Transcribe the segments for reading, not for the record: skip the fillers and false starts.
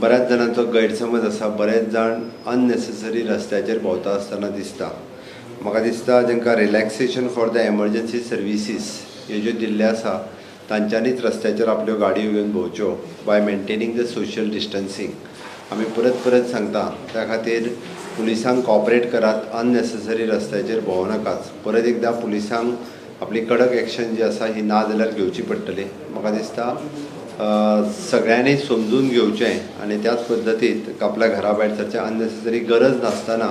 बऱ्याच जाणांचो गैरसमज आसा. बरेच जाण अननेसेसरी रस्त्याचेर भोंवता आसतना दिसता. म्हाका दिसता तांकां relaxation for the emergency services ह्यो ज्यो दिल्ल्यो आसा तांच्यांनीच रस्त्याचेर आपल्यो गाडयो घेवन भोंवच्यो by maintaining the social distancing. आमी परत परत सांगता, त्या खातीर पुलिसांक कॉपरेट करात, अननेसेसरी रस्त्याचेर भोंवो नाकात. परत एकदां पुलिसांक आपली कडक एक्शन जी आसा ही ना जाल्यार घेवची पडटली. म्हाका दिसता सगळ्यांनी समजून घेवचें आनी त्याच पद्दतीन आपल्या घरा भायर सरचें. अननेसेसरी गरज नासतना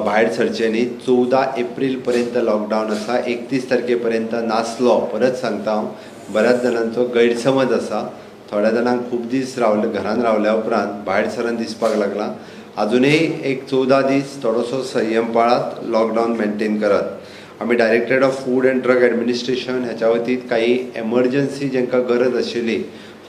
भायर सरचें न्ही. 14 एप्रील पर्यंत लॉकडावन आसा, 31 तारखे पर्यंत नासलो. परत सांगता हांव, बऱ्याच जाणांचो गैरसमज आसा. थोड्या जाणांक खूब दीस रावले घरान रावल्या उपरांत भायर सरून दिसपाक लागलां. अजुनूय एक 14 दीस थोडोसो संयम पाळात, लॉकडावन मेंटेन करात. आमी Directorate of Food and Drug Administration ह्याच्या वतीन काही एमर्जन्सी जांकां गरज आशिल्ली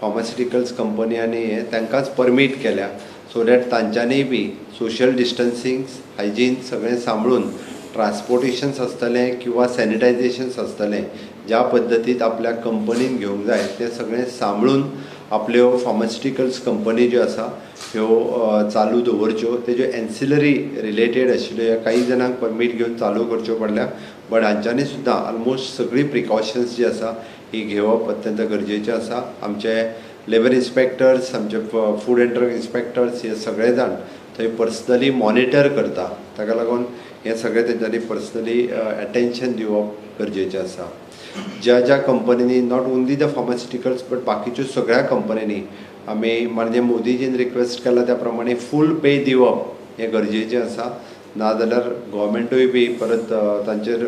फार्मास्युटिकल्स कंपनी आनी हे तांकांच परमीट केल्या, सो that तांच्यांनीय बी सोशल डिस्टन्सींग, हायजीन सगळें सांबाळून ट्रान्सपोर्टेशन्स आसतलें किंवा सॅनिटायझेशन्स आसतलें, ज्या पद्दतीन आपल्या कंपनीन घेवंक जाय तें सगळें सांबाळून आपल्यो फार्मास्युटिकल्स कंपनी ज्यो आसा ह्यो चालू दवरच्यो. तेज्यो एन्सिलरी रिलेटेड आशिल्ल्यो ह्या काही जाणांक परमीट घेवन चालू करच्यो पडल्या, बट हांच्यांनी सुद्दां ऑलमोस्ट सगळीं प्रिकॉशन्स जी आसा ही घेवप अत्यंत गरजेचें आसा. आमचे लेबर इन्स्पेक्टर्स, आमचे फूड एंड ड्रग इन्स्पेक्टर्स हे सगळे जाण थंय पर्सनली मॉनिटर करता. ताका लागून हें सगळें तेंच्यांनी पर्सनली एटेन्शन दिवप गरजेचें आसा. ज्या ज्या कंपनींनी, not only the pharmaceuticals but बाकीच्यो सगळ्या कंपनींनी आमी माननीय मोदीजीन रिक्वेस्ट केला त्या प्रमाणे फूल पे दिवप हें गरजेचें आसा. नाजाल्यार गोवोरमेंटूय बी परत तांचेर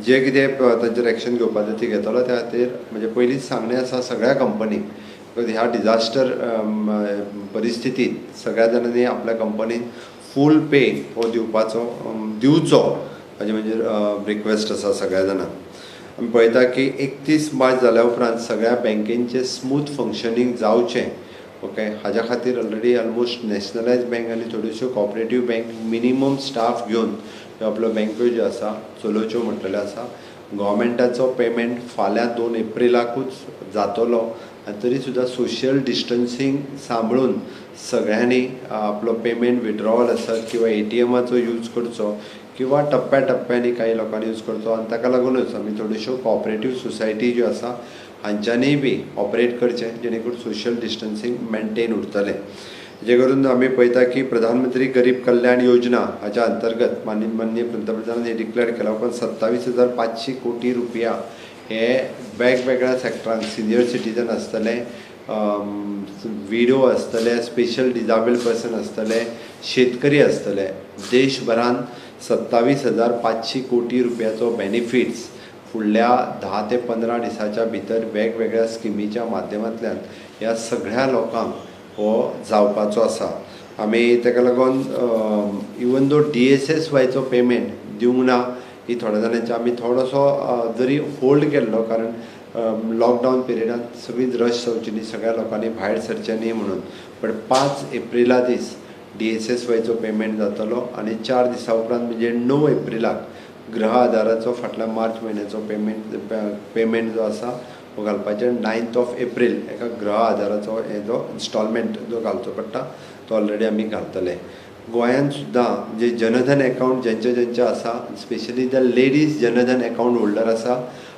जे कितें तांचेर एक्शन घेवपाचें ती घेतलो. त्या खातीर म्हणजे पयलींच सांगणें आसा सगळ्या कंपनीक, because ह्या डिजास्टर परिस्थितींत सगळ्या जाणांनी आपल्या कंपनीन फूल पे हो दिवपाचो दिवचो हाजें म्हणजे रिक्वेस्ट आसा सगळ्या जाणांक. आमी पळयता की 31 मार्च जाल्या उपरांत सगळ्या बँकेंचें स्मूथ फंक्शनींग जावचें, ओके, हाज्या खातीर ऑलरेडी ऑलमोस्ट नॅशनलायज बँक आनी थोड्योश्यो कॉपरेटीव बँक मिनिमम स्टाफ घेवन ह्यो आपल्यो बँक्यो ज्यो आसा चलोवच्यो म्हटलेल्यो आसा. गोवोरमेंटाचो पेमेंट फाल्यां 2 एप्रिलाकूच जातलो आनी तरी सुद्दां सोशल डिस्टन्सींग सांबाळून सगळ्यांनी आपलो पेमेंट विड्रॉवल आसत किंवा एटीएमाचो यूज करचो किंवा टप्प्या टप्प्यांनी काही लोकांनी यूज करचो. आनी ताका लागुनूच आमी थोड्योश्यो कॉपरेटीव सोसायटी ज्यो आसा हांच्यांनीय बी ऑपरेट करचें, जेणे करून सोशल डिस्टन्सींग मेंटेन उरतलें. जे करून आमी पळयता की प्रधानमंत्री गरीब कल्याण योजना हाच्या अंतर्गत माननीय पंतप्रधानांनी डिक्लेअर केला उपरांत 27,500 कोटी रुपया हे वेगवेगळ्या सेक्टरांक, सिनियर सिटीजन आसतले, विडो आसतले, स्पेशल डिजाबल पर्सन आसतले, शेतकरी आसतले, देशभरान 27,500 कोटी रुपयाचो बेनिफिट्स फुडल्या 10 ते 15 दिसाच्या भितर वेगवेगळ्या स्किमीच्या माध्यमांतल्यान ह्या सगळ्या लोकांक हो जावपाचो आसा. आमी ताका लागून इवन दो DSSYचो पेमेंट दिवंक ना ही थोड्या जाणांचे आमी थोडोसो जरी होल्ड केल्लो, कारण लॉकडावन पिरियडान सगळीच रश जावची न्ही, सगळ्या लोकांनी भायर सरचें न्ही म्हणून. बट 5 एप्रिला दीस DSSYचो पेमेंट जातलो आनी 4 दिसां उपरांत म्हणजे 9 एप्रिलाक गृह आधाराचो फाटल्या मार्च म्हयन्याचो पेमेंट जो आसा हो घालपाचें. 9th of April एका गृह आधाराचो हे जो इन्स्टॉलमेंट जो घालचो पडटा तो ऑलरेडी आमी घालतले. गोंयांत सुद्दां जे जनधन एकावंट जेंचे जेंचे आसा, specially the ladies Jan Dhan account holder आसा,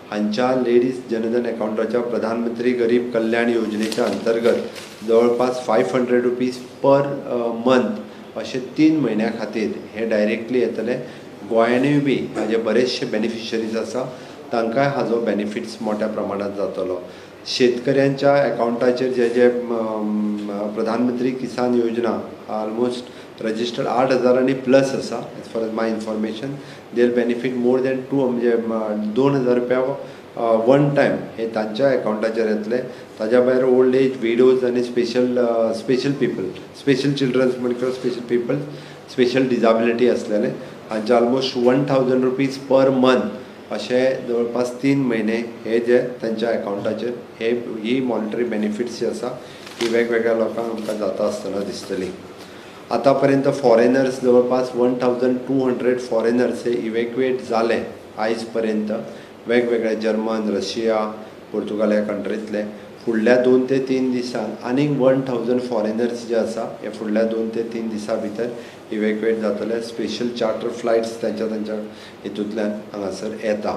हांच्या लेडीज जनधन एकावंटाच्या प्रधानमंत्री गरीब कल्याण योजनेच्या अंतर्गत जवळपास 500 रुपीज पर मंथ अशे 3 म्हयन्या खातीर हे डायरेक्टली येतले. गोंयानूय बी हाजे बरेचशे बेनिफिशरीज आसा, तांकांय हाजो बेनिफिट्स मोठ्या प्रमाणांत जातलो. शेतकऱ्यांच्या एकावंटाचेर जे जे प्रधानमंत्री किसान योजना ऑलमोस्ट रजिस्टर्ड 8,000 आनी प्लस आसा, as far as my information they benefit more than 2 म्हणजे 2,000 रुपया वन टायम हे तांच्या एकावंटाचेर येतले. ताज्या भायर ओल्ड एज विडोज आनी स्पेशल पिपल, स्पेशल चिल्ड्रन्स म्हण किंवा स्पेशल पिपल, स्पेशल डिजाबिलिटी आसलेले हांचे ऑलमोस्ट 1,000 रुपीज पर मंथ अशे जवळपास 3 म्हयने हे जे तांच्या एकावंटाचेर हे ही मॉनिटरी बेनिफिट्स जी आसा ती वेगवेगळ्या लोकांक आमकां जाता आसतना दिसतली. आतां पर्यंत फॉरेनर्स जवळपास 1,200 फॉरेनर्स हे इवेक्युएट जाले आयज पर्यंत, वेगवेगळे जर्मन, रशिया, पुर्तुगाल ह्या कंट्रींतले. फुडल्या 2 ते 3 दिसान आनीक 1000 फॉरेनर्स जे आसा हे फुडल्या 2 ते 3 दिसां भितर इवॅक्युएट जातले. स्पेशल चार्टर फ्लायट्स तांच्या तांच्या हितूंतल्यान हांगासर येता.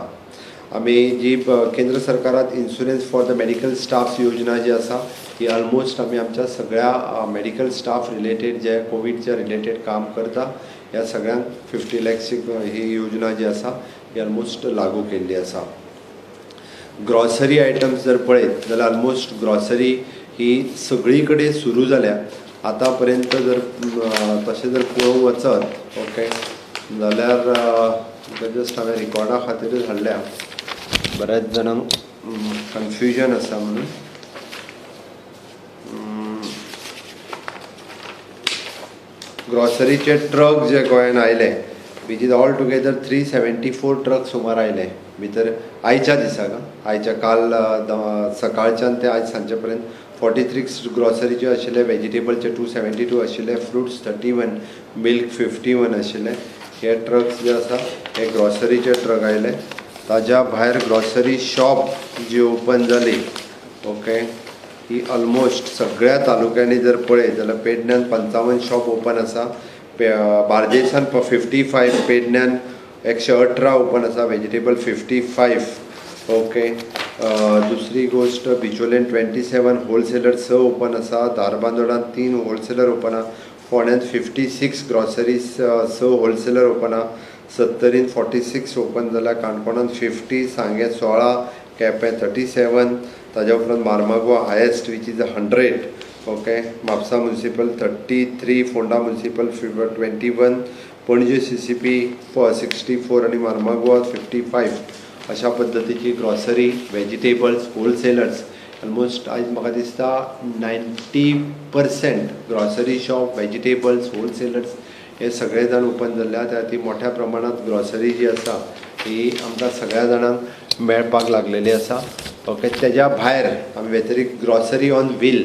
आमी जी केंद्र सरकारात insurance for the medical staff योजना जी आसा, ही ऑलमोस्ट आमी आमच्या सगळ्या मेडिकल स्टाफ रिलेटेड जे कोवीडच्या रिलेटेड काम करता, ह्या सगळ्यांक 50 लॅक्सची ही योजना जी आसा ही ऑलमोस्ट लागू केल्ली आसा. ग्रॉसरी आयटम्स जर पळयत जाल्यार ऑलमोस्ट ग्रॉसरी ही सगळी कडेन सुरू जाल्या. आतां पर्यंत जर तशें जर पळोवंक वचत, ओके, जाल्यार जस्ट हांवें रिकॉर्डा खातीरूच हाडल्या, बऱ्याच जाणांक कन्फ्युजन आसा म्हणून. ग्रॉसरीचे ट्रक जे गोंयान आयले, which is all together 374 truck सुमार आयले भितर आयच्या दिसाक. आयच्या काल सकाळच्यान ते आयज सांजचे पर्यंत 43 ग्रॉसरीचे आशिल्ले, वेजिटेबलचे 272 आशिल्ले, फ्रुट्स 31, मिल्क 51 आशिल्ले. हे ट्रक्स जे आसा हे ग्रॉसरीचे ट्रक आयले. ताज्या भायर ग्रॉसरी शॉप जी ओपन जाली, ओके, ही ऑलमोस्ट सगळ्या तालुक्यांनी जर पळयत जाल्यार पेडण्यान 55 शॉप ओपन आसा, बार्देसान 55, पेडण्यान 118 ओपन आसा, वेजिटेबल 55, ओके. दुसरी गोश्ट, बिचोलेन 27, होलसेलर स ओपन आसा, धारबांदोडान तीन होलसेलर ओपन आहा, फोंड्यान 56 ग्रॉसरीज, स होलसेलर ओपन आहा, सत्तरीन 46 ओपन जाल्या, काणकोणान 50, सांगें 16, केपें 37, ताज्या उपरांत Marmagoa highest, which is 100, okay, Mapusa municipal 33, Ponda municipal 21, Panaji CCP 64 आनी मार्मागोवा 55. अशा पद्दतीची ग्रॉसरी, वेजिटेबल्स, होलसेलर्स ऑलमोस्ट आयज म्हाका दिसता 90% grocery shop, vegetables, wholesalers हे सगळे जाण ओपन जाल्ले आहा. त्या खातीर मोठ्या प्रमाणात ग्रॉसरी जी आसा ही आमकां सगळ्या जाणांक मेळपाक लागलेली आसा, ओके. तेज्या भायर आमी व्यतिरिक्त ग्रॉसरी ऑन व्हील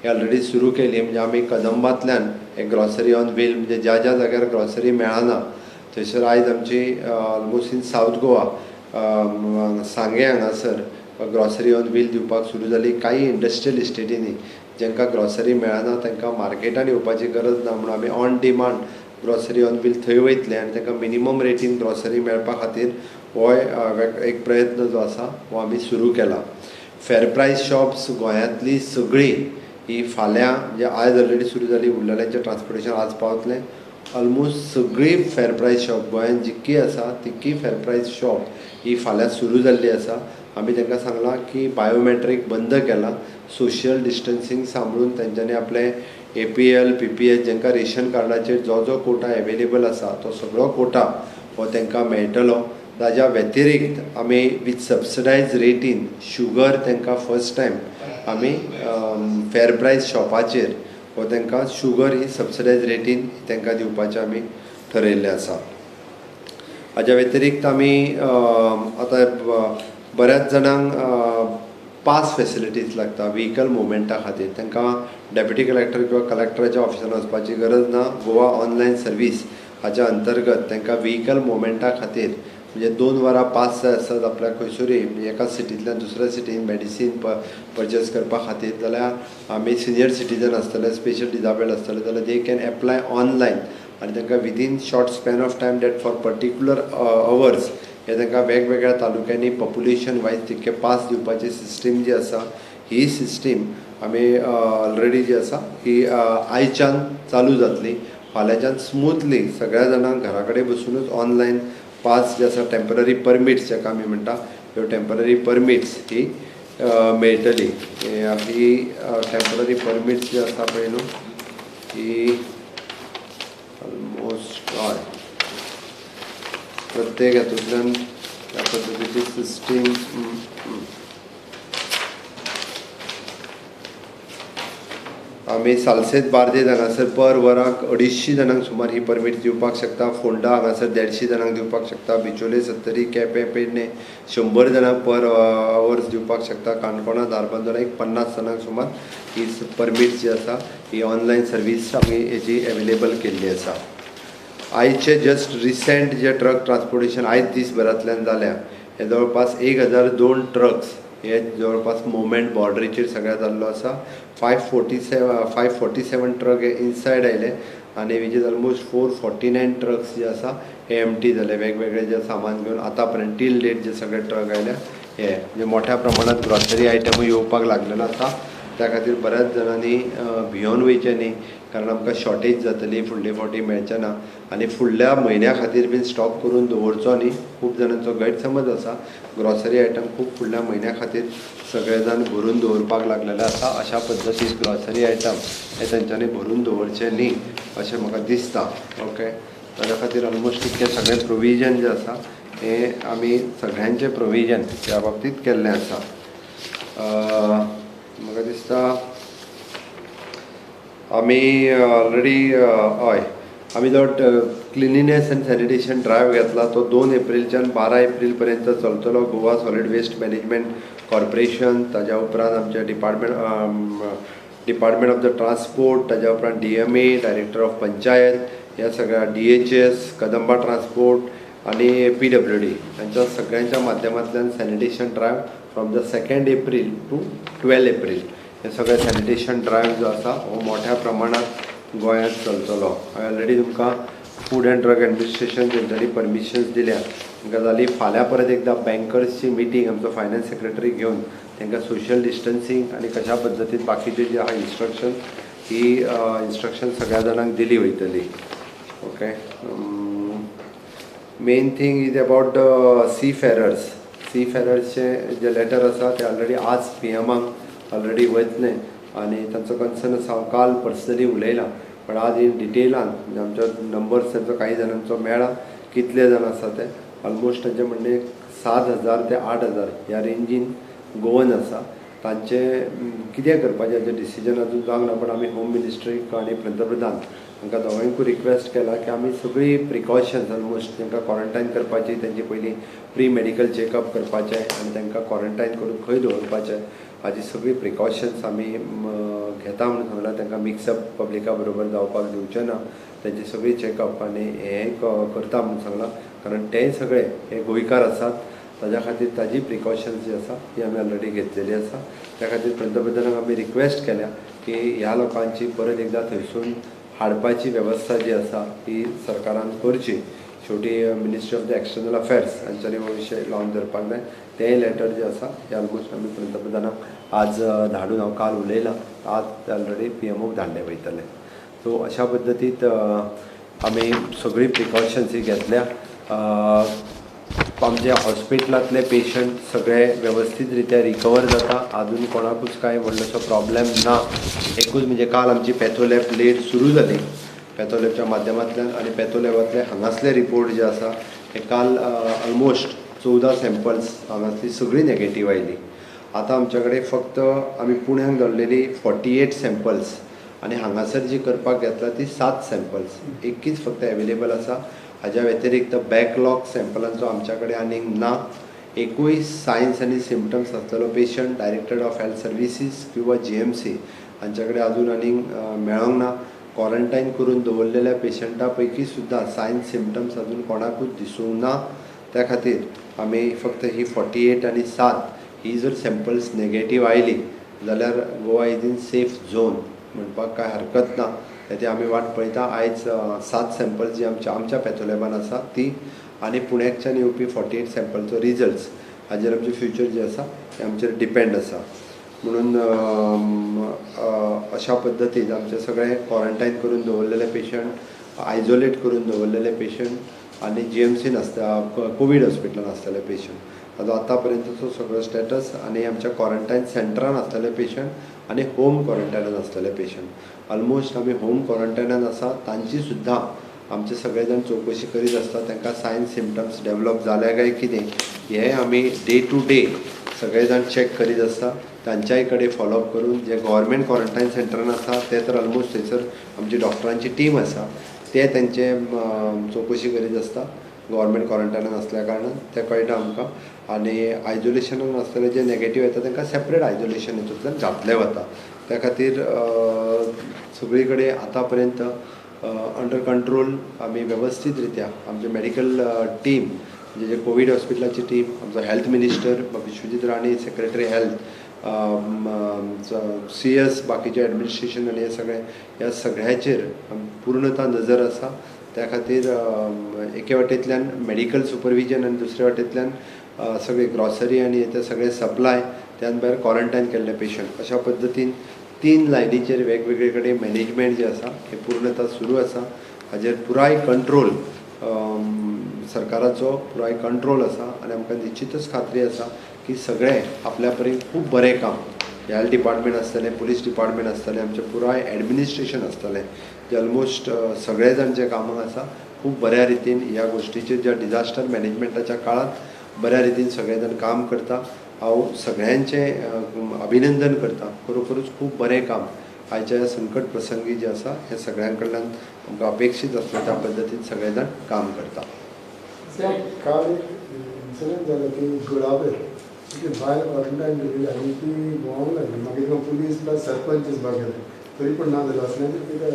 हे ऑलरेडी सुरू केली. म्हणजे आमी कदंबांतल्यान हे ग्रॉसरी ऑन व्हील, म्हणजे ज्या ज्या जाग्यार ग्रॉसरी मेळना थंयसर आयज आमची ऑलमोस्ट इन सावथ गोवा, सांगें हांगासर ग्रॉसरी ऑन व्हील दिवपाक सुरू जाली. कांय इंडस्ट्रियल इस्टेटींनी जांकां ग्रॉसरी मेळना, तांकां मार्केटान येवपाची गरज ना म्हणून आमी on demand grocery on wheel थंय वयतले आनी तांकां मिनिमम रेटीन ग्रॉसरी मेळपा खातीर होय एक प्रयत्न जो आसा हो आमी सुरू केला. फेर प्रायस शॉप्स गोंयांतली सगळीं ही फाल्यां, म्हणजे आयज ऑलरेडी सुरू जाली, उरलेल्यांचें ट्रान्सपोर्टेशन आज पावतलें. ऑलमोस्ट सगळीं फेर प्रायस शॉप गोंयांत जितकी आसा तितकी फेर प्रायस शॉप ही फाल्यां सुरू जाल्ली आसा. आमी तांकां सांगलां की बायोमॅट्रीक बंद केलां, सोशल डिस्टन्सींग सांबाळून तेंच्यांनी आपलें एपीएल, पीपीएल, जांकां रेशन कार्डाचेर जो जो कोटा एवेलेबल आसा तो सगळो कोटा हो तांकां मेळटलो. ताज्या व्यतिरिक्त आमी वीथ सबसिडायज रेटीन शुगर तांकां फर्स्ट टायम आमी फेर प्रायस शॉपाचेर हो तांकां शुगर ही सबसिडायज रेटीन तांकां दिवपाचें आमी ठरयल्लें आसा. हाज्या व्यतिरिक्त आमी आतां बऱ्याच जाणांक पास फेसिलिटीज लागता व्हिकल मुवमेंटा खातीर. तांकां डेप्युटी कलेक्टर किंवा कलेक्टराच्या ऑफिसान वचपाची गरज ना. गोवा ऑनलायन सर्वीस हाच्या अंतर्गत तांकां व्हिकल मुवमेंटा खातीर, म्हणजे 2 वरां पास जाय आसत आपल्याक खंयसरूय, म्हणजे एका सिटींतल्यान दुसऱ्या सिटीन मेडिसीन परचेस करपा खातीर, जाल्यार आमी सिनियर सिटीजन आसतले, स्पेशल डिजाबल्ड आसतले जाल्यार they can apply online आनी तांकां within short span of time, that for particular hours, हे तांकां वेगवेगळ्या तालुक्यांनी पॉप्युलेशन वायज तितके पास दिवपाची सिस्टीम जी आसा, ही सिस्टीम आमी ऑलरेडी जी आसा ही आयच्यान चालू जातली. फाल्यांच्यान स्मुथली सगळ्या जाणांक घरा कडेन बसुनूच ऑनलायन पास जे आसा, टेंपररी परमिट्स जाका आमी म्हणटा, ह्यो टेंपररी परमिट्स ही मेळटली. ही टेंपररी परमिट्स जी आसा पळय न्हू, ही ऑलमोस्ट, हय, प्रत्येक हातूंतल्यान त्या पद्दतीची सिस्टीम. आमी सालसेत, बार्देज हांगासर पर वराक 250 जाणांक सुमार ही परमीट दिवपाक शकता. फोंडा हांगासर 150 जाणांक दिवपाक शकता. बिचोले, सत्तरी, केपें, पेडणे 100 जाणांक पर आवर्स दिवपाक शकता. काणकोणा, धारबांदोडा एक 50 जाणांक सुमार ही परमीट जी आसा ही ऑनलायन सर्वीस आमी हेजी एवेलेबल केल्ली आसा. आयचे जस्ट रिसेंट जे ट्रक ट्रान्सपोर्टेशन आयज दीसभरांतल्यान जाल्या, हे जवळपास 1002 ट्रक्स हे जवळपास मुवमेंट बॉर्डरीचेर सगळ्या जाल्लो आसा. 547 ट्रक हे इनसायड आयले आनी which is almost 449 trucks जे आसा हे एमटी जाले वेगवेगळे जे सामान घेवन आतां पर्यंत टील डेट जे सगळे ट्रक आयले हे जे मोठ्या प्रमाणात ग्रॉसरी आयटमूय येवपाक लागलेलो आसा. त्या खातीर बऱ्याच जाणांनी भियोन वयचें न्ही, कारण आमकां शॉर्टेज जातली, फुडले फावटी मेळचें ना आनी फुडल्या म्हयन्या खातीर बीन स्टॉक करून दवरचो न्ही. खूब जाणांचो गैरसमज आसा, ग्रॉसरी आयटम खूब फुडल्या म्हयन्या खातीर सगळे जाण भरून दवरपाक लागलेले आसा. अशा पद्दतीन ग्रॉसरी आयटम हे तेंच्यांनी भरून दवरचें न्ही अशें म्हाका दिसता. ओके, ताज्या खातीर ऑलमोस्ट इतकें सगळें प्रोविजन जें आसा हें आमी सगळ्यांचें प्रोविजन ह्या बाबतींत केल्लें आसा. म्हाका दिसता आमी ऑलरेडी हय आमी जो क्लिनिनेस एंड सॅनिटेशन ड्रायव्ह घेतला तो 2 एप्रिलच्यान 12 एप्रील पर्यंत चलतलो. Goa solid waste management corporation, ताज्या उपरांत आमचे डिपार्टमेंट ऑफ the transport, ताज्या उपरांत DMA, director of panchayat, ह्या सगळ्या DHS, Kadamba transport आनी PWD हांच्या सगळ्यांच्या माध्यमांतल्यान sanitation drive from the 2 April to 12 April हे सगळे सॅनिटेशन ड्रायव्ह जो आसा हो मोठ्या प्रमाणात गोंयांत चलतलो. हांवें ऑलरेडी तुमकां फूड अँड ड्रग एडमिनिस्ट्रेशन तेंच्यांनी परमिशन्स दिल्या तांकां जाली. फाल्यां परत एकदां बँकर्सची मिटींग आमचो फायनान्स सेक्रेटरी घेवन तांकां सोशल डिस्टन्सींग आनी कशा पद्दतीन बाकीचे जे आहा इन्स्ट्रक्शन ही इन्स्ट्रक्शन सगळ्या जाणांक दिली वयतली. Okay, main thing is about the sea farers. C फेरर्सचे J letter आसा ते ऑलरेडी आज PMाक ऑलरेडी वयतलें आनी तांचो कन्सर्न आसा. हांव काल पर्सनली उलयलां, पण आज इन डिटेलान म्हणजे आमच्या नंबर्स तांचो कांय जाणांचो मेळ्ळा, कितले जाण आसा ते ऑलमोस्ट तांचें म्हणणें 7,000 ते 8,000 ह्या रेंजीन गोवन आसा. तांचें कितें करपाचें हाचें डिसिजन अजून जावंक ना, पण आमी होम मिनिस्ट्रीक आनी पंतप्रधान तांकां दोगांयकूय रिक्वेस्ट केला की आमी सगळीं प्रिकॉशन्स ऑलमोस्ट तांकां क्वॉरंटायन करपाची, तेंची पयलीं प्री मेडिकल चॅकअप करपाचें आनी तांकां क्वॉरंटायन करून खंय दवरपाचें हाजी सगळीं प्रिकॉशन्स आमी घेता म्हणून सांगलां. तांकां मिक्सअप पब्लिका बरोबर जावपाक दिवचें ना, तेंची सगळी चॅकअप आनी हें करता म्हणून सांगलां, कारण ते सगळे हे गोंयकार आसात, ताज्या खातीर ताजी प्रिकॉशन्स जी आसा ती आमी ऑलरेडी घेतलेली आसा. त्या खातीर पंतप्रधानाक आमी रिक्वेस्ट केल्या की ह्या लोकांची परत एकदां थंयसून हाडपाची वेवस्था जी आसा ती सरकारान करची. शेवटी ministry of the external affairs हांच्यांनी हो विशय लावन धरपाक जाय. तें लेटर जें आसा तें ऑलमोस्ट आमी पंतप्रधानाक आज धाडून, हांव काल उलयलां, आज ऑलरेडी PMOक धाडले वयतले. सो अशा पद्दतीत आमी सगळीं प्रिकॉशन्स ही घेतल्या. आमच्या हॉस्पिटलांतले पेशंट सगळे वेवस्थीत रित्या रिकवर जाता, आजून कोणाकूच कांय व्हडलोसो प्रॉब्लेम ना. एकूच म्हणजे काल आमची पॅथोलॅब लेट सुरू जाली पॅथोलॅबच्या माध्यमांतल्यान आनी पॅथोलॅबांतले हांगासले रिपोर्ट जे आसा हे काल ऑलमोस्ट 14 सॅम्पल्स हांगासली सगळीं नॅगेटीव आयली. आतां आमच्या कडेन फक्त आमी पुण्याक धाडलेली 48 सॅम्पल्स आनी हांगासर जी करपाक घेतला ती 7 सॅम्पल्स एककीच फक्त एवेलेबल आसा. हाज्या व्यतिरिक्त बॅकलॉग सॅम्पलांचो आमच्या कडेन आनीक ना. एकूय सायन्स आनी सिमटम्स आसलेलो patient directorate of health services किंवा GMC हांच्या कडेन अजून आनीक मेळोंक ना. क्वॉरंटायन करून दवरलेल्या पेशंटा पैकी सुद्दां सायन्स सिमटम्स अजून कोणाकूच दिसूंक ना. त्या खातीर आमी फक्त ही 48 आनी 7 ही जर सॅम्पल्स नॅगेटीव आयली जाल्यार Goa is in safe zone म्हणपाक कांय हरकत ना. ते आमी वाट पळयता. आयज 7 सॅम्पल्स जी आमच्या आमच्या पॅथोलॅबान आसा ती आनी पुण्याकच्यान येवपी 48 सॅम्पलचो रिजल्ट्स हाजेर आमचें फ्युचर जें आसा तें आमचेर डिपेंड आसा. म्हणून अशा पद्दतीन आमचे सगळे क्वॉरंटायन करून दवरलेले पेशंट, आयजोलेट करून दवरलेले पेशंट आनी GMC नासता कोवीड हॉस्पिटलान आसलेले पेशंट ताजो आतां पर्यंतचो सगळो स्टेटस आनी आमच्या क्वॉरंटायन सेंटरान आसलेले पेशंट आनी होम क्वॉरंटायनान आसलेले पेशंट ऑलमोस्ट आमी होम क्वॉरंटायनान आसा तांची सुद्दां आमचे सगळे जाण चवकशी करीत आसता. तांकां सायन्स सिमटम्स डेवलप जाल्या काय कितें हें आमी डे टू डे सगळे जाण चॅक करीत आसता. तांच्याय कडेन फॉलोअप करून जे गव्हर्मेंट क्वॉरंटायन सेंटरान आसा ते तर ऑलमोस्ट थंयसर आमची डॉक्टरांची टीम आसा ते तांचे चवकशी करीत आसता. गव्हर्मेंट क्वॉरंटायनान आसल्या कारणान तें कळटा आमकां. आनी आयजोलेशनान आसतले जे नॅगेटीव येता तांकां सेपरेट आयजोलेशन हितूंतल्यान घातलें वता. त्या खातीर सगळी कडेन आतां पर्यंत अंडर कंट्रोल आमी वेवस्थीत रित्या आमचे मेडिकल टीम म्हणजे जे कोवीड हॉस्पिटलाची टीम, आमचो health minister Vishwajit Rane, secretary health, CS, बाकीचे एडमिनिस्ट्रेशन आनी हे सगळे ह्या सगळ्याचेर पूर्णता नजर आसा. त्या खातीर एके वाटेंतल्यान मेडिकल सुपरविजन आनी दुसऱ्या वाटेंतल्यान सगळे ग्रॉसरी आनी ते सगळे सप्लाय, त्यान भायर क्वॉरंटायन केल्ले पेशंट, अशा पद्दतीन 3 लायनीचेर वेगवेगळे कडेन मॅनेजमेंट जें आसा हें पूर्णता सुरू आसा. हाजेर पुराय कंट्रोल सरकाराचो पुराय कंट्रोल आसा आनी आमकां निश्चितच खात्री आसा की सगळे आपल्या परीन खूब बरें काम, हेल्थ डिपार्टमेंट आसतलें, पुलीस डिपार्टमेंट आसतलें, आमचें पुराय एडमिनिस्ट्रेशन आसतलें, जे ऑलमोस्ट सगळे जाण जे कामाक आसा खूब बऱ्या रितीन ह्या गोश्टीचेर ज्या डिजास्टर मॅनेजमेंटाच्या काळांत बऱ्या रितीन सगळे जाण काम करता. हांव सगळ्यांचें अभिनंदन करता. खरोखरूच खूब बरें काम आयच्या ह्या संकट प्रसंगी जें आसा हें सगळ्यां कडल्यान आमकां अपेक्षीत आसलें त्या पद्दतीन सगळे जाण काम करता. काल एक इन्सिडंट जालो की गुळाबेर ती बायल क्वॉरंटायन केली आनी ती भोंवंक लागली. मागीर पुलीस प्लस सरपंच गेले तरी पण ना जालो असलें कितें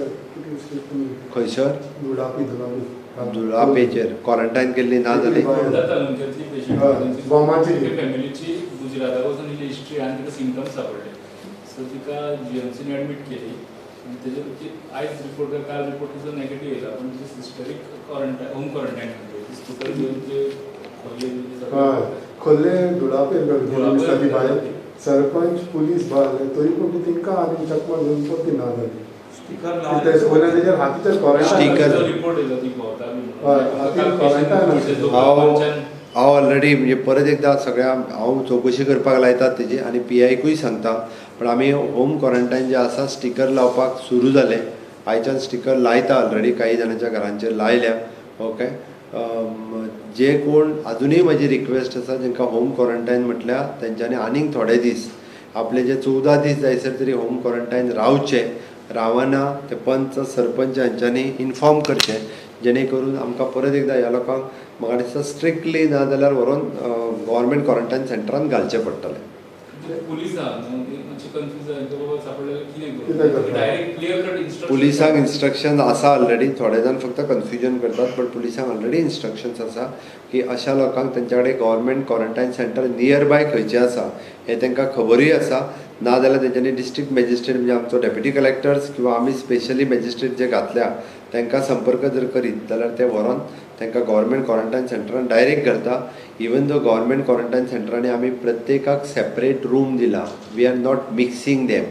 खंयसर दुळापी दुळापी दुळापेचेर क्वॉरंटायन केल्ली ना जाली फॅमिलीची गुजराताक वचून हिस्ट्री आनी तिका सिमटम्स सापडले. सो तिका जीएमसीन एडमीट केली आनी तेजे आयज रिपोर्ट काल रिपोर्ट तिचो नेगेटीव येयला, पूण तिचे सिस्टरीक क्वॉरंटायन होम क्वॉरंटायन केली. स्कुटर घेवन ते खोल्ले खोल्ले दुळापेर ती बायल सरपंच पुलीस बायल तरी पूण ती तिंका आनी चकमा घेवन परती ना जाली. तेजेर हातीचेर स्टिकर हांव ऑलरेडी म्हणजे परत एकदा सगळ्या हांव चवकशी करपाक लायतात तेजी आनी पी आयकूय सांगता. पण आमी होम क्वॉरंटायन जे आसा स्टिकर लावपाक सुरू जालें. आयच्यान स्टिकर लायता ऑलरेडी काही जाणांच्या घरांचेर लायल्या. ओके, जे कोण अजुनूय म्हजी रिक्वेस्ट आसा जेंकां होम क्वॉरंटायन म्हटल्यार तेंच्यांनी आनीक थोडे दीस आपले जे 14 दीस जायसर तरी होम क्वॉरंटायन रावचे. रावना ते पंच सरपंच हांच्यांनी इन्फॉर्म करचें जेणे करून आमकां परत एकदां ह्या लोकांक म्हाका दिसता स्ट्रिक्टली ना जाल्यार व्हरोन गव्हर्मेंट क्वॉरंटायन सेंटरान घालचें पडटलें. पुलिसांक इन्स्ट्रक्शन आसा ऑलरेडी. थोडे जाण फक्त कन्फ्युजन करतात, बट पुलिसांक ऑलरेडी इन्स्ट्रक्शन्स आसा की अशा लोकांक तेंच्या कडेन government quarantine centre near by खंयचें आसा हें तांकां खबरूय आसा. ना जाल्यार तेंच्यांनी डिस्ट्रिक्ट मॅजिस्ट्रेट म्हणजे आमचो डेप्युटी कलेक्टर्स किंवा आमी स्पेशली मॅजिस्ट्रेट जे घातल्या तांकां संपर्क जर करीत जाल्यार ते व्हरोन तांकां गव्हर्मेंट क्वॉरंटायन सेंटरान डायरेक्ट घालता. इवन दो गव्हर्मेंट क्वॉरंटायन सेंटरांनी आमी प्रत्येकाक सेपरेट रूम दिला. We are not mixing them.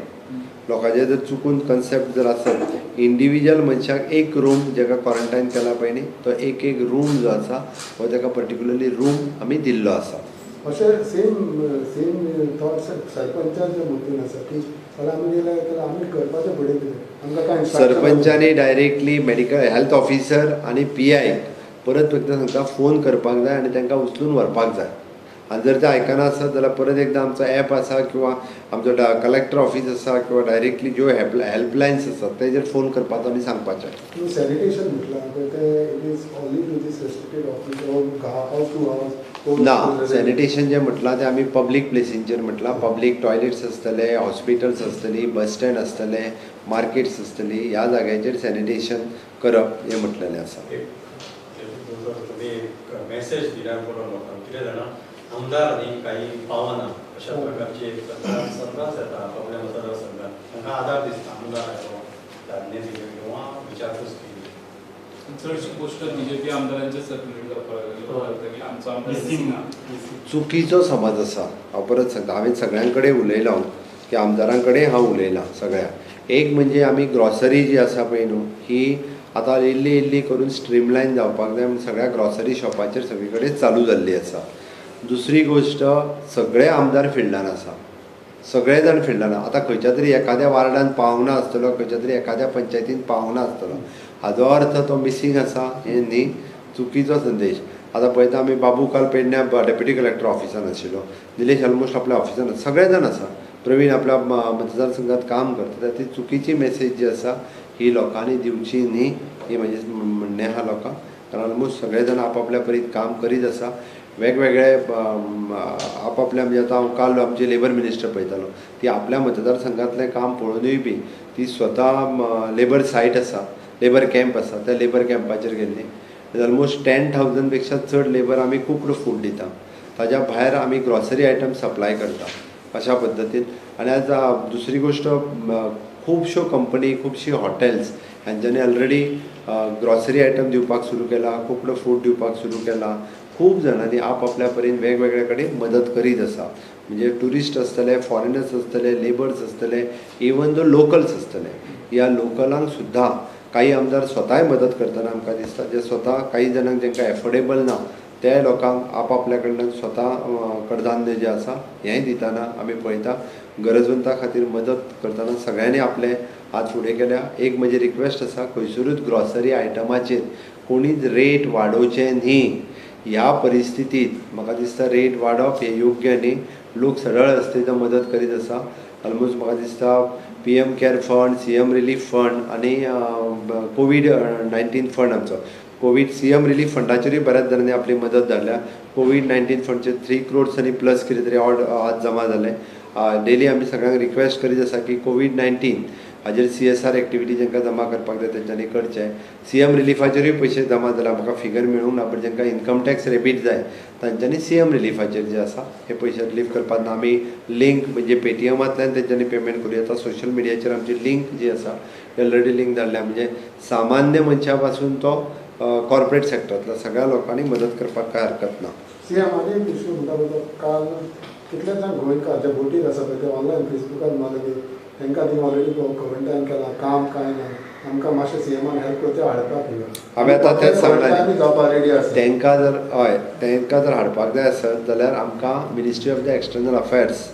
लोकांचे जर चुकून कन्सेप्ट जर आसत इंडिविज्युअल मनशाक एक रूम जेका क्वॉरंटायन केला पळय न्ही तो एक एक रूम जो आसा हो ताका पर्टिक्युलरली रूम आमी दिल्लो आसा. अशें सेम सेम थॉट्स सरपंचाच्या मुद्दीन आसा की जाल्यार आमी गेले जाल्यार आमी करपाचें फुडें कितें आमकां कांय सरपंचानी डायरेक्टली मेडिकल हेल्थ ऑफिसर आनी पी I परत एकदां सांगता फोन करपाक जाय आनी तांकां उचलून व्हरपाक जाय. आनी जर ते आयकना आसत जाल्यार परत एकदां आमचो एप आसा किंवा आमचो कलेक्टर ऑफीस आसा किंवा डायरेक्टली ज्यो हेल्पलायन्स आसात तेजेर फोन करपाचो आमी सांगपाचें. सॅनिटेशन म्हटलां तें it is only to this restricted office or house to house ना. सॅनिटेशन जें म्हटलां तें आमी पब्लीक प्लेसींचेर म्हटलां. पब्लीक टॉयलेट्स आसतले, हॉस्पिटल्स आसतली, बस स्टँड आसतले, मार्केट्स आसतली, ह्या जाग्यांचेर सॅनिटेशन करप हें म्हटलेलें आसा. मेसेज दिल्या बरो लोकांक कितें जाणा आमदार आनी काही पावना अशा प्रकारची एक त्रास येता आपल्या मतदारसंघात तांकां आदार दिसता आमदार आयलो धाडणे दिले किंवा विचारपूस केली. चडशी पोस्टर बीजेपी आमदारांचे सर्क्युलेट जावपाक लागले की आमचो आमदार दिसना. चुकीचो समज आसा. हांव परत सांगता, हांवें सगळ्यां कडेन उलयलां की आमदारां कडेन हांव उलयलां सगळ्या. एक म्हणजे आमी ग्रॉसरी जी आसा पळय न्हू ही आतां इल्ली इल्ली करून स्ट्रीमलायन जावपाक जाय म्हूण सगळ्या ग्रॉसरी शॉपाचेर सगळी कडेन चालू जाल्ली आसा. दुसरी गोश्ट, सगळे आमदार फिल्डान आसा, सगळे जाण फिल्डान. आतां खंयच्या तरी एखाद्या वार्डान पावंक ना आसतलो, खंयच्या तरी एखाद्या पंचायतीन पावंक ना आसतलो, हाजो अर्थ तो मिसींग आसा हें न्ही, चुकीचो संदेश. आतां पळयता आमी बाबू काल पेडण्या डेप्युटी कलेक्टर ऑफिसान आशिल्लो, निलेश ऑलमोस्ट आपल्या ऑफिसान, सगळे जाण आसा, प्रवीण आपल्या मतदारसंघात काम करता. ती चुकीची मेसेज जी आसा ही लोकांनी दिवची न्ही, ही म्हजें म्हणणें आसा लोकांक. कारण ऑलमोस्ट सगळे जाण आपापल्या परीत काम करीत आसा, वेगवेगळे आपापल्या. म्हणजे आतां हांव काल आमचे लेबर मिनिस्टर पळयतालो, ती आपल्या मतदारसंघातलें काम पळोवनूय बी ती स्वता लेबर सायट आसा, लेबर कॅम्प आसा, त्या लेबर कॅम्पाचेर गेल्ली. ऑलमोस्ट 10,000 पेक्षा चड लेबर आमी कुक्ड फूड दिता. ताज्या भायर आमी ग्रॉसरी आयटम सप्लाय करता अशा पद्दतीन. आनी आज दुसरी गोश्ट, खुबश्यो कंपनी, खुबशीं हॉटेल्स हांच्यांनी ऑलरेडी ग्रॉसरी आयटम दिवपाक सुरू केला, कुक्ड फूड दिवपाक सुरू केला. खूब जाणांनी आपआपल्या परीन वेगवेगळे कडेन मदत करीत आसा. म्हणजे ट्युरिस्ट आसतले, फॉरेनर्स आसतले, लेबर्स आसतले, इवन दो लोकल्स आसतले, ह्या लोकलांक सुद्दां काही आमदार स्वताय मदत करतना आमकां दिसता. जे स्वता काही जाणांक जांकां एफोर्डेबल ना त्या लोकांक आपआपल्या कडल्यान स्वता कडधान्य जें आसा हेंय दितना आमी पळयता. गरजवंता खातीर मदत करतना सगळ्यांनी आपले हात फुडें केल्या. एक म्हजी रिक्वेस्ट आसा, खंयसरूच ग्रॉसरी आयटमाचेर कोणीच रेट वाडोवचे न्ही. ह्या परिस्थितीत म्हाका दिसता रेट वाडप हें योग्य न्ही. लोक सरळ रस्तेचो मदत करीत आसा. ऑलमोस्ट म्हाका दिसता PM care fund, CM relief fund आनी कोवीड 19 फंड, आमचो कोवीड CM relief फंडाचेरूय बऱ्याच जाणांनी आपली मदत धाडल्या. कोवीड 19 फंडचे 3 crores आनी प्लस कितें तरी ऑड आज जमा जाले. डेली आमी सगळ्यांक रिक्वेस्ट करीत आसा की कोवीड 19 हाजेर CSR activity जांकां जमा करपाक जाय तेंच्यांनी करचें. CM रिलीफाचेरूय पयशे जमा जाल्या, म्हाका फिगर मेळूंक ना, बट जांकां इन्कम टॅक्स रेबीट जाय तांच्यांनी CM रिलीफाचेर जे आसा हे पयशे रिलीफ करपाक ना. आमी लिंक म्हणजे पेटीएमांतल्यान तेंच्यांनी पेमेंट करूं येता. सोशल मिडियाचेर आमची लिंक जी आसा ऑलरेडी लिंक धाडल्या. म्हणजे सामान्य मनशा पासून तो कॉर्पोरेट सेक्टरांतल्या सगळ्या लोकांनी मदत करपाक कांय हरकत ना. सीएम आनी एक इशू म्हणटा पळय, काल कितले जाण गोंयकार जे बोटीर आसा पळय ते ऑनलायन फेसबुकार मारले की तांकां ती ऑलरेडी क्वॉरंटायन केला, काम कांय ना, आमकां मातशें सीएमान हेल्प करचें हाडपाक. हांवें आतां तेंच सांगलां, जावपाक रेडी आसा. तांकां जर हय तांकां जर हाडपाक जाय आसत जाल्यार आमकां ministry of the external affairs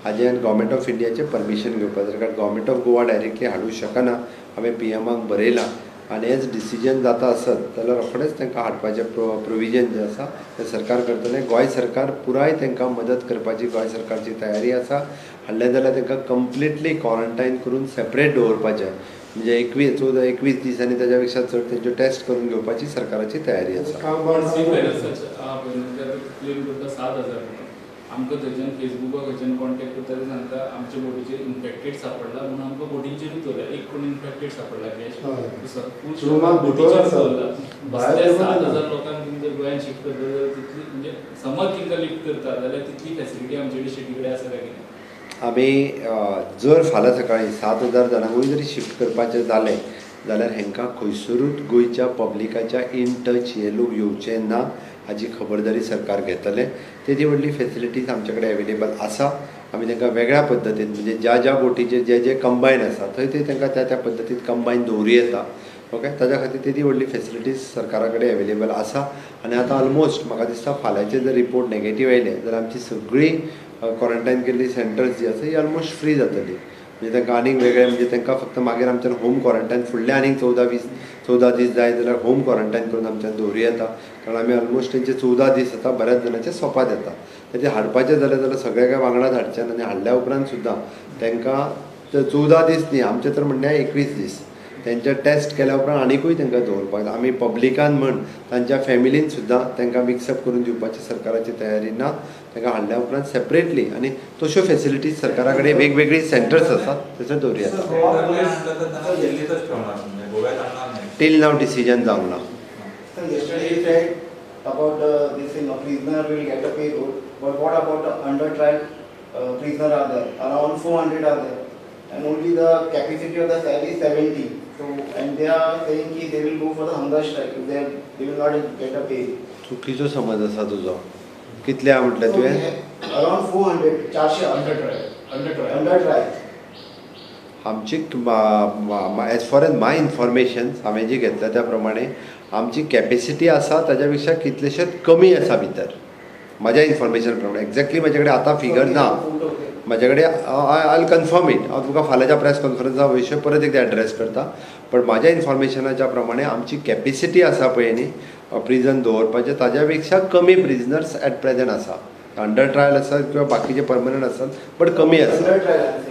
हाजें आनी गव्हर्मेंट ऑफ इंडियाचें परमिशन घेवपाक जाय. कारण गव्हर्मेंट ऑफ गोवा डायरेक्टली हाडूंक शकना. हांवें PMाक बरयलां आनी हेच डिसिजन जाता आसत जाल्यार रोखडेंच तांकां हाडपाचें प्रोविजन जें आसा तें सरकार करतलें. गोंय सरकार पुराय तांकां मदत करपाची गोंय सरकारची तयारी आसा. हाडलें जाल्यार तांकां कंप्लिटली क्वॉरंटायन करून सेपरेट दवरपाचें, म्हणजे 21, 14, 21 दीस आनी ताज्या पेक्षा चड तेंच्यो टेस्ट करून घेवपाची सरकाराची तयारी आसा. क्लेम करता 7,000 म्हणून. आमकां थंयच्यान फेसबुका खंयच्यान कॉन्टेक्ट करता ते सांगता आमच्या बोटीचेर इन्फेक्टेड सापडला म्हणून आमकां बोटींचेरूच दवरला. एक कोण इन्फेक्टेड सापडला कॅश बोटीचेर दवरला. 7,000 लोकांक तुमी जर गोंयांत शिफ्ट करता जाल्यार तितली म्हणजे समज तांकां लिफ्ट करता जाल्यार तितली फॅसिलिटी आमचे कडेन शेटी कडेन आसा काय कितें? आमी जर फाल्यां सकाळीं 7,000 जाणांकूय जरी शिफ्ट करपाचें जालें जाल्यार हेंकां खंयसरूच गोंयच्या पब्लिकाच्या इन टच हे लोक येवचे ना हाजी खबरदारी सरकार घेतलें. तेजी व्हडली फेसिलिटीज आमचे कडेन अवेलेबल आसा. आमी तांकां वेगळ्या पद्दतीन म्हणजे ज्या ज्या बोटीचेर जे जे कंबायन आसा थंय थंय तांकां त्या त्या पद्दतीन कंबायन दवरूं येता. ओके, ताज्या खातीर तेदी व्हडली फेसिलिटीज सरकारा कडेन अवेलेबल आसा. आनी आतां ऑलमोस्ट म्हाका दिसता फाल्यांचे जर रिपोर्ट नेगेटीव आयले जाल्यार आमची सगळीं क्वॉरंटायन केल्ली सेंटर्स जी आसा ही ऑलमोस्ट फ्री जातली. म्हणजे तांकां आनीक वेगळें म्हणजे तांकां फक्त मागीर आमच्यान होम क्वॉरंटायन फुडले आनीक 14 दीस जाय जाल्यार होम क्वॉरंटायन करून आमच्यान दवरूं येता. कारण आमी ऑलमोस्ट तेंचे 14 दीस आतां बऱ्याच जाणांचे सोंपात येता. तेजे हाडपाचें जालें जाल्यार सगळें काय वांगडाच हाडचें आनी हाडल्या उपरांत सुद्दां तांकां 14 दीस न्ही, आमचें तर म्हणणें 21 दीस तेंचे टेस्ट केल्या उपरांत आनिकूय तांकां दवरपाक जाय. आमी पब्लिकान म्हण तांच्या फॅमिलीन सुद्दां तांकां मिक्सअप करून दिवपाची सरकाराची तयारी ना. तांकां हाडल्या उपरांत सेपरेटली आनी तश्यो फेसिलिटीज सरकारा कडेन वेगवेगळी सेंटर्स आसात थंयसर दवरूं येता. टील नाव डिसिजन जावंक ना. Yesterday you said about this thing, a prisoner will get a payroll, but what about the under trial prisoner are there? Around 400 are there, and only the capacity of the cell is 70. So, and they are saying ki they will go for the hunger strike if they will not get a pay. चुकीचो समज आसा तुजो. कितले आहा म्हटलें तुवें? Around 400, 400 under trial. Under trial. Under trial. आमची as far as my information हांवें जी घेतल्या त्या प्रमाणे आमची कॅपेसिटी आसा ताज्या पेक्षा कितलेशेच कमी आसा भितर. म्हाज्या इन्फॉर्मेशन प्रमाणे एक्झॅक्टली म्हाजे कडेन आतां फिगर ना. म्हाजे कडेन I will confirm it. हांव तुमकां फाल्यांच्या प्रेस कॉन्फरन्सा विशय परत एकदां एड्रेस करता. पण म्हाज्या इन्फॉर्मेशनाच्या प्रमाणे आमची कॅपेसिटी आसा पळय न्ही प्रिजन दवरपाचें ताज्या पेक्षा कमी प्रिजनर्स एट प्रेजंट आसा. अंडर ट्रायल आसात किंवा बाकीचे परमनंट आसात बट कमी आसा.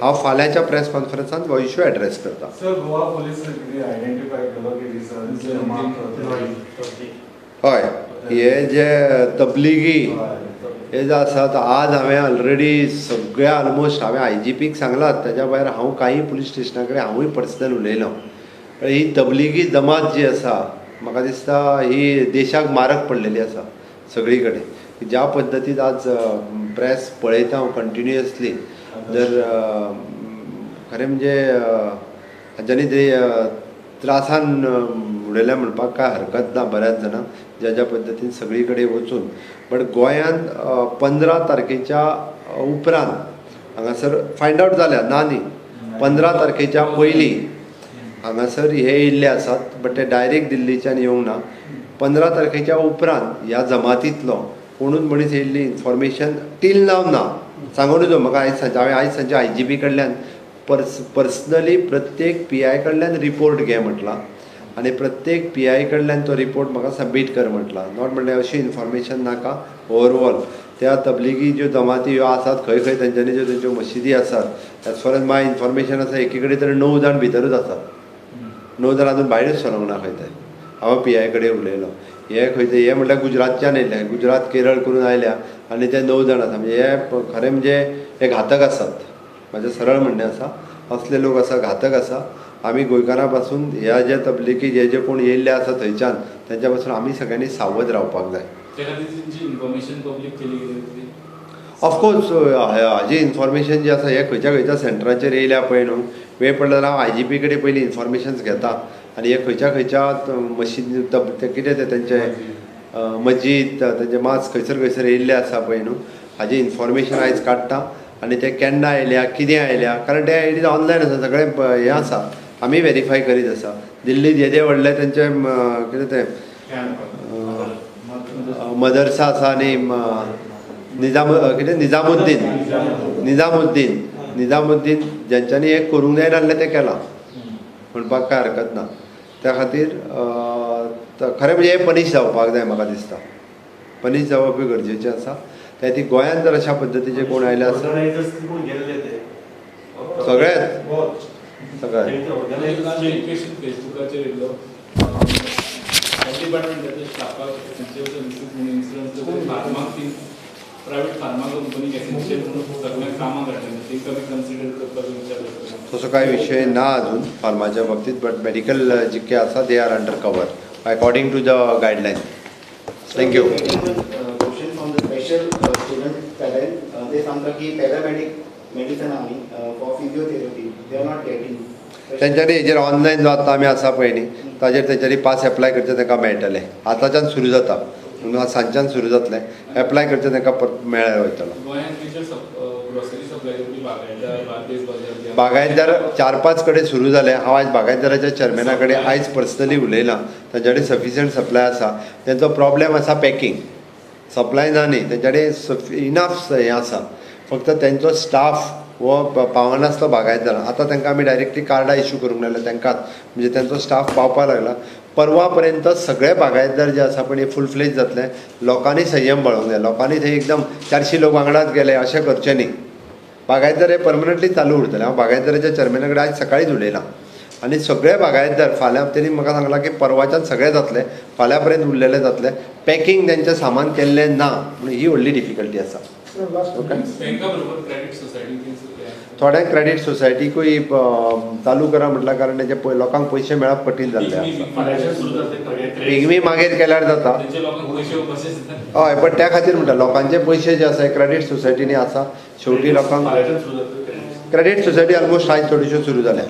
हांव फाल्यांच्या प्रेस कॉन्फरन्सान हो इशू एड्रेस करता. सर, गोवा पोलीस कितें आयडेंटिफाय केलो की हय, हे जे तबलिगी हे जे आसात आज हांवें ऑलरेडी सगळ्या ऑलमोस्ट हांवें IGPक सांगलां. ताज्या भायर हांव कांय पुलीस स्टेशना कडेन हांवूय पर्सनल उलयलो. ही तबलिगी जमात जी आसा म्हाका दिसता ही देशाक मारक पडलेली आसा सगळी कडेन. ज्या पद्दतीन आज प्रेस पळयता हांव कंटिन्युअसली, जर खरें म्हणजे हांच्यांनी ते त्रासान उडयल्या म्हणपाक कांय हरकत ना बऱ्याच जाणांक, ज्या ज्या पद्दतीन सगळी कडेन वचून. बट गोंयांत 15 तारखेच्या उपरांत हांगासर फायंड आवट जाल्या ना न्ही, 15 तारखेच्या पयलीं हांगासर हे येयल्ले आसात, बट ते डायरेक्ट दिल्लीच्यान येवंक ना. 15 तारखेच्या उपरांत ह्या जमातींतलो कोणूच मनीस येयल्ली इन्फॉर्मेशन टील नाव ना. सांगून न्हू म्हाका आयज सांजचे, हांवें आयज सांजचे IGP कडल्यान पर्सनली प्रत्येक PI कडल्यान रिपोर्ट घे म्हटलां आनी प्रत्येक PI कडल्यान तो रिपोर्ट म्हाका सबमीट कर म्हटलां. Not म्हणल्यार अशी इन्फॉर्मेशन नाका ओवरऑल त्या तबलिगी ज्यो जमाती ह्यो आसात खंय खंय तेंच्यांनी ज्यो तेंच्यो मशिदी आसात, as far as my information आसा एकी कडेन तर 9 जाण भितरूच आसात, 9 जाण अजून भायरूच सरोंक ना खंय ते. हांव PI कडेन उलयलो. हे खंय ते हे म्हटल्यार गुजरातच्यान येयले, गुजरात केरळ करून आयल्या आनी ते 9 जाण आसा. म्हणजे हे खरें म्हणजे हे घातक आसात. म्हाजें सरळ म्हणणें आसा, असले लोक आसा घातक आसा. आमी गोंयकारां पासून ह्या जे तबलिकी जे जे कोण येयल्ले आसा थंयच्यान तेंच्या पासून आमी सगळ्यांनी सावध रावपाक जाय. त्या खातीर तेंची इन्फॉर्मेशन पब्लीक केली गेली. ऑफकोर्स हाजी इन्फॉर्मेशन जी आसा हे खंयच्या खंयच्या सेंटराचेर येयल्या पळय न्हू, वेळ पडलो जाल्यार हांव IGP कडेन पयलीं इन्फॉर्मेशन्स घेता आनी हे खंयच्या खंयच्या मशीद कितें तें तेंचे मस्जीद तेंचे मास खंयसर खंयसर येयल्ले आसा पळय न्हू, हाजी इन्फॉर्मेशन आयज काडटा आनी ते केन्ना आयल्या कितें आयल्या, कारण ते it is online आसा सगळें हें आसा, आमी वेरीफाय करीत आसा. दिल्लीत येदे व्हडले तेंचे कितें तें मदरसा आसा आनी निजाम कितें निजामुद्दीन निजामुद्दीन निजामुद्दीन जेंच्यांनी हें करूंक जायना आसलें तें केलां म्हणपाक कांय हरकत ना. त्या खातीर खरें म्हणजे हें पनिश जावपाक जाय, म्हाका दिसता पनिश जावप गरजेचें आसा. त्या खातीर गोंयांत जर अशा पद्दतीचे कोण आयले आसा सगळेच सगळे फेसबुकाचेर येयल्लो हेल्थ डिपार्टमेंटाच्या स्टाफाक एसेन्शियल सर्विसीस म्हणून इन्सुरन्स फार्माक ती प्रायवेट फार्मा कंपनीक एसेन्शियल म्हणून सगळ्यांक कामाक हाडलें, तेंकां बी कन्सिडर करपाचो विचार करता. तसो कांय विशय ना अजून फार्माच्या बाबतींत, बट मेडिकल जितके आसा they are under cover according to the guideline. Thank you. Question from the special student parent, ते सांगता की पॅरामेडीक मेडिसन आमी for physiotherapy they are not getting. तेंच्यांनी हेजेर ऑनलायन जो आतां आमी आसा पळय न्ही ताजेर तेंच्यांनी पास एप्लाय करचें तांकां मेळटलें. आतांच्यान सुरू जाता, सांजच्यान सुरू जातलें, एप्लाय करचें तांकां मेळ्ळें वयतलो. बागायतदार 4-5 कडेन सुरू जालें. हांव आयज बागायतदाराच्या चेअरमॅना कडेन आयज पर्सनली उलयलां, तांच्या कडेन सफिशियंट सप्लाय आसा. तेंचो प्रॉब्लेम आसा पॅकींग, सप्लाय ना न्ही, तेंच्या कडेन इनफ हें आसा, फक्त तेंचो स्टाफ हो पावनासलो बागायतदार. आतां तांकां आमी डायरेक्टली कार्डां इशू करूंक लागले तांकांच, म्हणजे तेंचो स्टाफ पावपाक लागला. परवा पर्यंत सगळे बागायतदार जे आसा पळय फूल फ्लेज जातले. लोकांनी संयम बाळगूंक जाय, लोकांनी थंय एकदम 400 लोक वांगडाच गेले अशें करचें न्ही. बागायतदार हे परमनंटली चालू उरतले. हांव बागायतदाराच्या चेअरमॅना कडेन आयज सकाळीच उलयलां आनी सगळे बागायतदार फाल्यां तेणी म्हाका सांगलां की परवाच्यान सगळे जातले, फाल्यां पर्यंत उरलेले जातले. पॅकींग तेंचें सामान केल्लें ना म्हणून ही व्हडली डिफिकल्टी आसा. ओके, थोड्या क्रेडीट सोसायटीकूय चालू करा म्हटल्यार, कारण तेजे लोकांक पयशे मेळप कठीण जाल्लें आसा. पिगमी मागीर केल्यार जाता, हय, बट त्या खातीर म्हणटा लोकांचे पयशे जे आसा क्रेडीट सोसायटीनी आसा, शेवटी लोकांक क्रेडीट सोसायटी ऑलमोस्ट आयज थोड्योश्यो सुरू जाल्या.